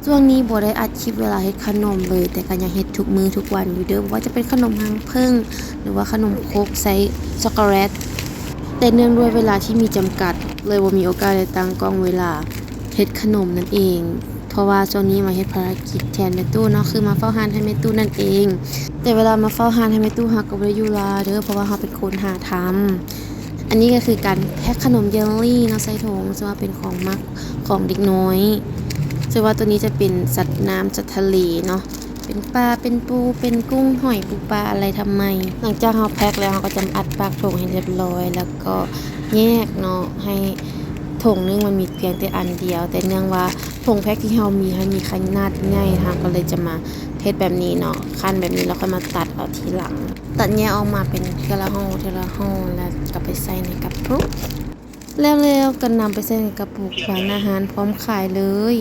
ຊ່ວງນີ້ບໍ່ໄດ້ອັດຄລິບເວລາເຮັດຂະໜົມເລີຍ ແຕ່ກໍຍັງເຮັດທຸກມື້ທຸກວັນຢູ່ເດີ້ ບໍ່ວ່າຈະເປັນຂະໜົມຮັງເຜິ້ງ ຫຼືວ່າຂະໜົມຄົກໃສ່ຊັອກໂກແລັດ. ແຕ່ເນື່ອງດ້ວຍເວລາທີ່ມີຈຳກັດ ເລີຍບໍ່ມີໂອກາດໄດ້ຕັ້ງກ້ອງເວລາເຮັດຂະໜົມນັ້ນເອງ ເພາະວ່າຊ່ວງນີ້ມາເຮັດພາລະກິດແທນແມ່ຕູ້ເນາະ ຄືມາເຝົ້າຮ້ານໃຫ້ແມ່ຕູ້ນັ້ນເອງ. ແຕ່ເວລາມາເຝົ້າຮ້ານໃຫ້ແມ່ຕູ້ ເຮົາກໍບໍ່ໄດ້ຢູ່ລາເດີ້ ເພາະວ່າເຮົາເປັນຄົນຫາທຳ. ອັນນີ້ກໍຄືການແພັກຂະໜົມເຢລລີເນາະ ໃສ່ຖົງ ເຊິ່ງວ່າເປັນຂອງມັກຂອງເດັກນ້ອຍ ເຊິ່ງວ່າໂຕນີ້ຈະເປັນສັດນ້ຳ ສັດທະເລເນາະ ເປັນປາ ເປັນປູ ເປັນກຸ້ງ ຫອຍ ປູປາ ອາໄລທຳໄມ. ຫຼັງຈາກເຮົາແພັກແລ້ວ ເຮົາກໍຈະມາອັດປາກຖົງໃຫ້ລຽບຮ້ອຍ ແລ້ວກໍແຍກເນາະ ໃຫ້ຖົງໜຶ່ງມັນມີພຽງແຕ່ອັນດຽວ. ແຕ່ເນື່ອງວ່າຖົງແພັກທີ່ເຮົາມີ ມັນມີຂະໜາດໃຫຍ່ ເຮົາກໍເລີຍຈະມາເຮັດແບບນີ້ເນາະ ຂັ້ນແບບນີ້ ແລ້ວຄ່ອຍມາຕັດເອົາທີຫຼັງ. ຕັດແຍກອອກມາເປັນເທື່ອລະຫໍ່ ເທື່ອລະຫໍ່ ແລ້ວກໍໄປໃສ່ໃນກະປຸກ ແລ້ວ ແລ້ວກໍນຳໄປໃສ່ໃນກະປຸກ ວາງໜ້າຮ້ານພ້ອມຂາຍເລີຍ.